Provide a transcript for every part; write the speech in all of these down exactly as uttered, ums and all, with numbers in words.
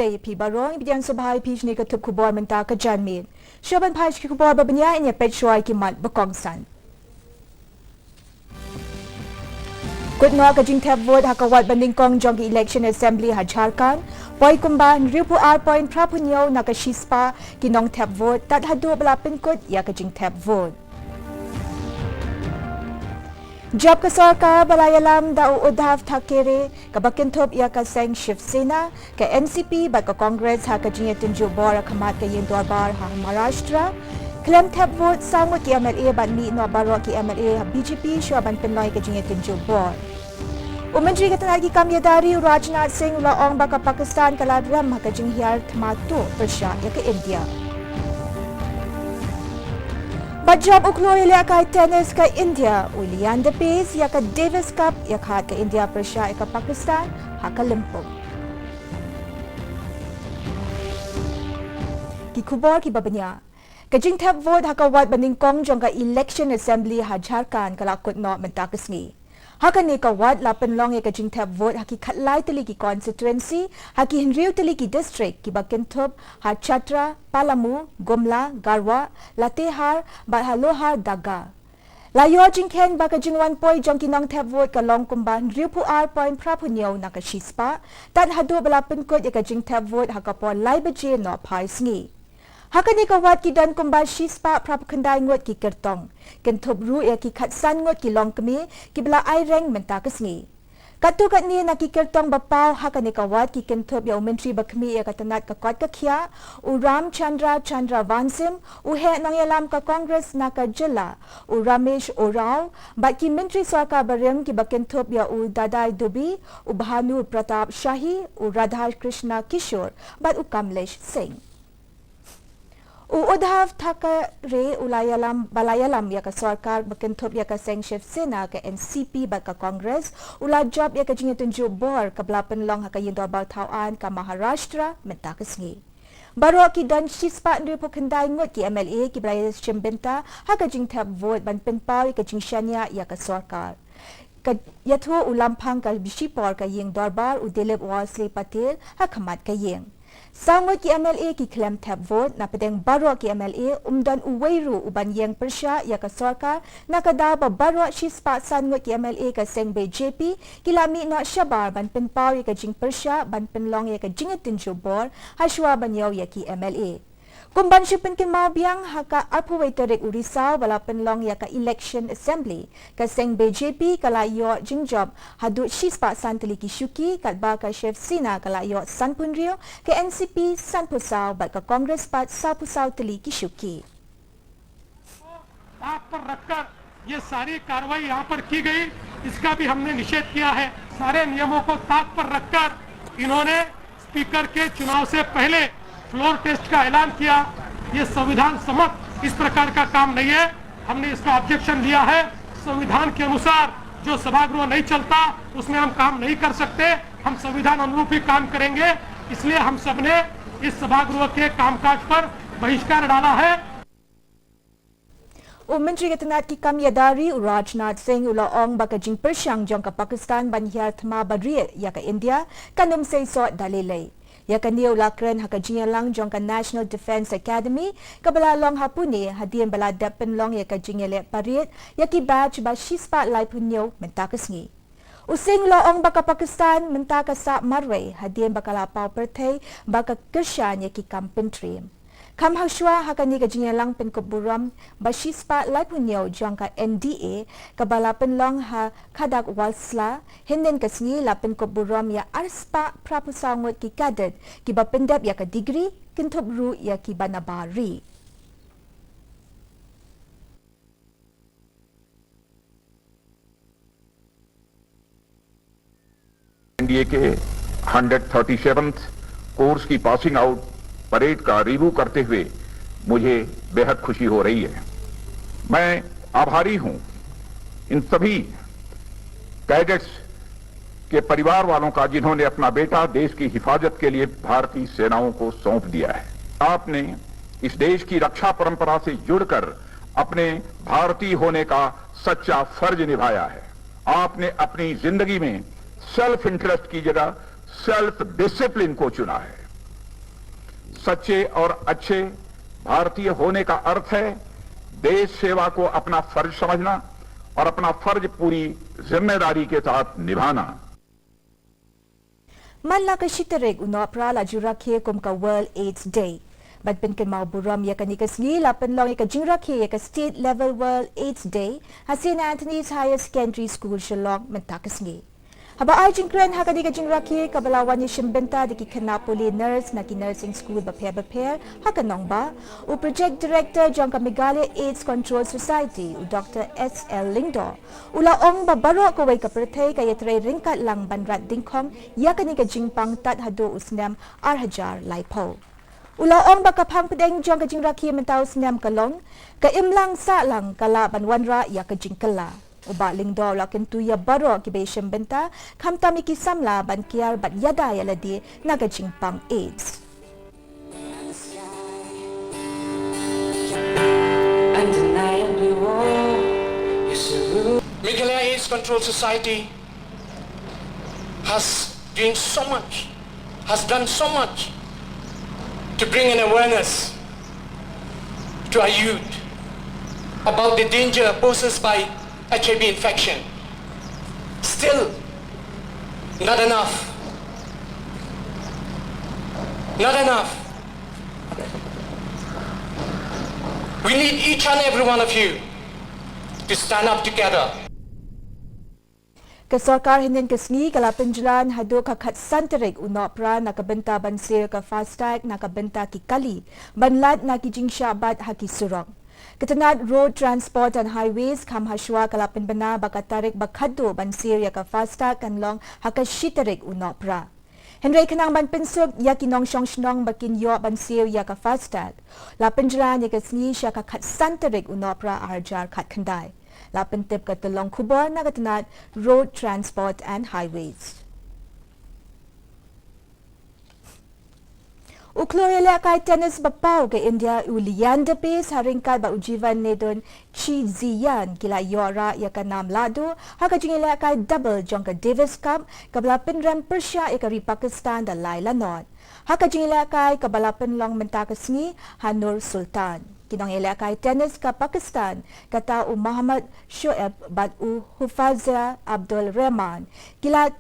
Te phi baroh, phi dang sngewbha phi shane ka tup khubor mynta ka janmiet. Shuwa ban phai sha ki khubor ba bniah, ngin ïa peit shuwa ki mat ba kongsan. Kut noh ka jingthep vote ha ka wad ba nyngkong jong ka election assembly ha Jharkhand. Poi kumba hynriewphew ar point phra phew hynñiew na ka shispah ki nongthep vote, tad haduh ba la pynkut ïa ka jingthep vote. Jop ka sorkar ba la ïalam da u Uddhav Thackeray, kaba kynthup ïa ka seng Shiv Sena, ka N C P bad ka Congress ha ka jingïatynjuh bor ha khmat ka ïing dorbar ha Maharashtra. Khlem thep vote saw ngut ki M L A bad mih noh baroh ki M L A ha B J P shuwa ban pynlong ïa ka jingïatynjuh bor. U Myntri ka tnat ki kam ïada ri u Rajnath Singh u la ong ba ka Pakistan ka la rem ha ka jinghiar thma tuh pyrshah ïa ka India. Bad jop u khlur ïalehkai tennis ka India u Leander Paes ïa ka Davis Cup ïa khmat ka India pyrshah ïa ka Pakistan ha ka lympung. Ki khubor kiba bniah. Ka jingthep vote ha ka wad ba nyngkong jong ka election assembly ha Jharkhand ka la kut noh mynta ka sngi. Ha kane ka wad la pynlong ïa ka jingthep vote ha ki khatlai tylli ki constituency, ha ki hynriew tylli ki district kiba kynthup ha Chatra, Palamu, Gumla, Garwa, Latehar bad ha Lohardaga. La ïoh jingkheiñ ba ka jingwan poi jong ki nongthep vote ka long kumba hynriewphew ar point phra phew hynñiew na ka shispah, tad haduh ba la pynkut ïa ka jingthep vote ha ka por lai baje nohphai sngi. Ha kane ka wad ki don kumba shispah phra phew khyndai ngut ki kyrtong, kynthup ruh ïa ki khatsan ngut ki longkmie kiba la ai rank mynta ka sngi. Katto katne na ki kyrtong ba paw ha kane ka wad ki kynthup ïa u Myntri ba khmih ïa ka tnat ka kot ka khiah, u Ramchandra Chandra Vansim, u heh nongïalam ka Congress na ka jylla, u Ramesh Oraon, bad ki Myntri sorkar barim kiba kynthup ïa u Dadai Dubey, u Bhanu Pratap Shahi, u Radhakrishna Kishore bad u Kamlesh Singh. U Uddhav Thackeray u la ïalam, ba la ïalam ïa ka sorkar ba kynthup ïa ka seng Shiv Sena, ka N C P bad ka Congress, u la jop ïa ka jingïatynjuh bor kaba la pynlong ha ka ïing dorbar thaw aiñ ka Maharashtra mynta ka sngi. Baroh ki don shispah hynriewphew khyndai ngut ki M L A kiba la ïashim bynta ha ka jingthep vote ban pynpaw ïa ka jingshaniah ïa ka sorkar. Ka ïathuh u lamphang ka bishipor ka ïing dorbar u Dilip Walsle Patel ha khmat ka ïing. Saw ngut ki M L A ki khlem thep vote, na pdeng baroh ki M L A ym don uwei ruh uban ïeng pyrshah ïa ka sorkar, na ka daw ba baroh shispah san ngut ki M L A ka seng B J P ki la mih noh shabar ban pynpaw ïa ka jingpyrshah ban pynlong ïa ka jingïatynjuh bor ha shuwa ban ïoh ïa ki M L A. Kum ban shu pynkynmaw biang, ha ka arphew wei tarik u Risaw ba la pynlong ïa ka election assembly, ka seng B J P ka la ïoh jingjop haduh shispah san tylli ki shuki, katba ka Shiv Sena ka la ïoh sanphew hynriew, ka N C P sanphew saw bad ka Congress pat sawphew saw tylli ki shuki. ताक पर रखकर ये सारी कार्रवाई यहाँ पर की गई, इसका भी हमने निषेध किया है। सारे नियमों को ताक पर रखकर इन्होंने स्पीकर के चुनाव से पहले फ्लोर टेस्ट का ऐलान किया। ये संविधान सम्मत इस प्रकार का काम नहीं है। हमने इसका ऑब्जेक्शन लिया है। संविधान के अनुसार जो सभागृह नहीं चलता, उसमें हम काम नहीं कर सकते। हम संविधान अनुरूप ही काम करेंगे। इसलिए हम सबने इस सभागृह के कामकाज पर बहिष्कार डाला है। U Myntri ka tnat ki kam ïada ri u Rajnath Singh u la ong ba ka jingpyrshang jong ka Pakistan ban hiar thma bariat ïa ka India kan ym sei soh da lei lei. Ïa kane u la kren ha ka jingïalang jong ka National Defence Academy kaba la long ha Pune, hadien ba la dep pynlong ïa ka jingïaleh parade ïa ki batch ba shispah laiphew hynñiew mynta ka sngi. U Singh u la ong ba ka Pakistan mynta ka sah marwei hadien ba ka la paw pyrthei ba ka kyrshan ïa ki kam pyntriem. Kham hashwa, ha kane ka jingïalang pynkup burom ba shispah laiphew hynñiew jong ka N D A kaba la pynlong ha Khadakwalsla hynnin ka sngi, la pynkup burom ïa arspah phraphew saw ngut ki cadet kiba pyndep ïa ka degree, kynthup ruh ïa kiba na bar ri. एनडीए के हंड्रेड थर्टी सेवंथ कोर्स की पासिंग आउट परेड का रिव्यू करते हुए मुझे बेहद खुशी हो रही है। मैं आभारी हूं इन सभी कैडेट्स के परिवार वालों का, जिन्होंने अपना बेटा देश की हिफाजत के लिए भारतीय सेनाओं को सौंप दिया है। आपने इस देश की रक्षा परंपरा से जुड़कर अपने भारतीय होने का सच्चा फर्ज निभाया है। आपने अपनी जिंदगी में सेल्फ इंटरेस्ट की जगह सेल्फ डिसिप्लिन को चुना है। सच्चे और अच्छे भारतीय होने का अर्थ है देश सेवा को अपना फर्ज समझना और अपना फर्ज पूरी जिम्मेदारी के साथ निभाना। Man la ka shi tarik u Nohprah la ju rakhe kum ka World AIDS Day. Ban pynkynmaw burom ïa kane ka sngi la pynlong ïa ka jingrakhe ïa ka State Level World AIDS Day ha Saint Anthony's Higher Secondary School, Shillong mynta ka sngi. Haba ai jingkren ha kane ka jingrakhe kaba la wan ïashim bynta da ki khynnah pule nurse na ki nursing school bapher bapher ha ka nongbah, u Project Director jong ka Meghalaya AIDS Control Society, u Doctor S L Lyngdoh, u la ong ba baroh kawei ka pyrthei ka ïatrei ryngkat lang ban rat dyngkhong ïa kane ka jingpang tad haduh u snem ar hajar laiphew. U la ong ba ka phang pdeng jong ka jingrakhe mynta u snem ka long, ka imlang sahlang ka lah ban wanrah ïa ka jingkylla. U Bah Lyngdoh u la kyntu ïa baroh kiba ïashim bynta, khamtam ïa ki samla ban kiar bad ïada ïa lade na ka jingpang AIDS. Meghalaya AIDS Control Society has doing so much, has done so much to bring an awareness to our youth about the danger posed by H I V infection. Still, not enough. Not enough. We need each and every one of you to stand up together. Ka sorkar hynnin ka sngi ka la pynjlan haduh ka khatsan tarik u Nohprah na ka bynta ban siew ka FASTag na ka bynta ki kali ban lad na ki jingshah bat ha ki surok. Ka tnat Road Transport and Highways kham hashwa ka la pynbna ba ka tarik ba khatduh ban siew ïa ka FASTag kan long ha ka shi tarik u Nohprah. Hynrei khnang ban pynsuk ïa ki nongshong shnong ba kin ïoh ban siew ïa ka FASTag, la pynjlan ïa ka sngi sha ka khatsan tarik u Nohprah ar hajar khatkhyndai. La pyntip ka tyllong khubor na ka tnat Road Transport and Highways. U khlur ïalehkai tennis ba paw ka India u Leander Paes ha ryngkat bad u Jeevan Nedunshajian ki la ïoh rah ïa ka nam lahduh ha ka jingïalehkai double jong ka Davis Cup kaba la pynrem pyrshah ïa ka ri Pakistan da lai lanot. Ha ka jingïalehkai kaba la pynlong mynta ka sngi ha Nur Sultan, ki nongïalehkai tennis ka Pakistan kata u Mohammad Shoaib bad u Hufazia Abdul Rehman ki la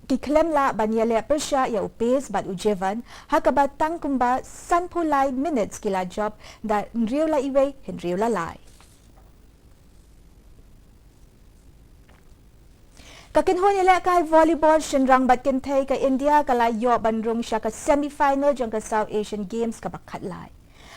ki khlem lah ban ïaleh pyrshah ïa u Paes bad u Jeevan ha kaba tang kumba sanphew lai minit ki la jop da hynriew la iwei hynriew la lai. Ka kynhun ïalehkai volleyball shynrang bad kynthei ka India ka la ïoh ban rung sha ka semi final jong ka South Asian Games kaba khatlai.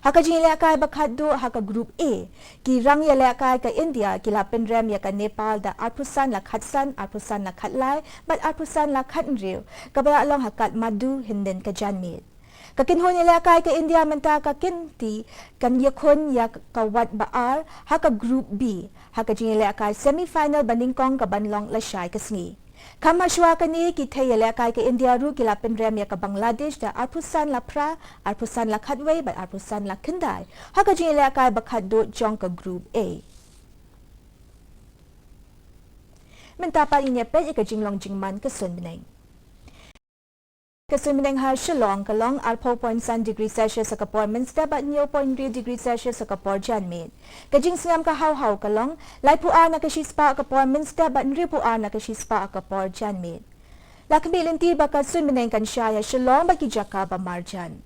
Ha ka jingïalehkai ba khatduh ha ka Group A, ki rang ïalehkai ka India ki la pynrem ïa ka Nepal da arphew san la khatsan, arphew san la khatlai bad arphew san la khathynriew, kaba la long ha Kathmandu hynnin ka janmiet. Ka kynhun ïalehkai ka India mynta ka kynti kan ïakhun ïa ka wat ba ar ha ka Group B ha ka jingïalehkai semi final ba nyngkong kaban long lashai ka sngi. Kham hashwa kane, ki thei ïalehkai ka India ruh ki la pynrem ïa ka Bangladesh da arphew san la phra, arphew san la khatwei bad arphew san la khyndai ha ka jingïalehkai ba khatduh jong ka Group A. Mynta pat ngin ïa peit ïa ka jinglong jingman ka suiñ bneng. Ka suiñ bneng ha Shillong ka long arphew point san degree Celsius ha ka por mynstep bad hynñiew point hynriew degree Celsius ha ka por janmiet. Ka jingsngem ka haw haw ka long laiphew ar na ka shispah ha ka por mynstep bad hynriewphew ar na ka shispah ha ka por janmiet. La khmih lynti ba ka suiñ bneng kan shai ha Shillong bad ki jaka ba marjan.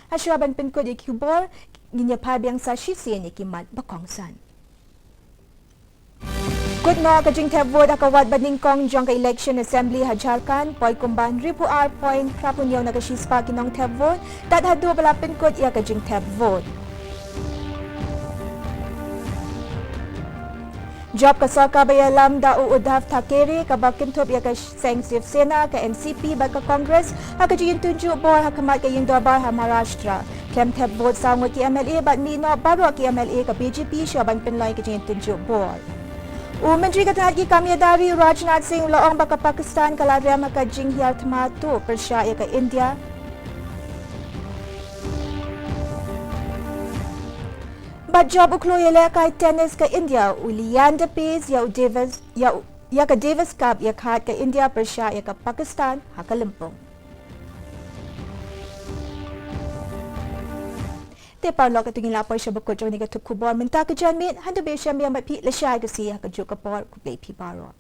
Hashwa ban pynkut ïa ki khubor, ngin ïa phai biang sa shisien ïa ki mat ba kongsan. Kut noh ka jingthep vote ha ka wat ba nyngkong jong ka election assembly ha Jharkhand, poi kumba hynriewphew ar point phraphew hynñiew na ka shispah ki nongthep vote, tad haduh ba la pynkut ïa ka jingthep vote. Jop ka sorkar ba ïalam da u Uddhav Thackeray kaba kynthup ïa ka seng Shiv Sena, ka N C P bad ka Congress ha ka jingïatynjuh bor ha khmat ka ïing dorbar ha Maharashtra. Khlem thep vote saw ngut ki M L A bad mih noh baroh ki M L A ka B J P shuwa ban pynlong ïa ka jingïatynjuh bor. U Myntri ka tnat ki kam ïada ri Rajnath Singh u la ong ba ka Pakistan ka la rem ha ka jinghiar thma tuh pyrshah ïa ka India. Bad jop u khlur ïalehkai tennis ka India u Leander Paes ïa u Davis, ïa u, Ïa ka Davis Cup ïa khat ka India pyrshah ïa ka Pakistan ha ka lympung. Te paralok, katto ngi la poi sha ba kut jong kane ka thup khubor mynta ka janmiet. Hynda ba ïashem biang bad phi lashai ka sngi ha kajuh ka por, khublei phi baroh.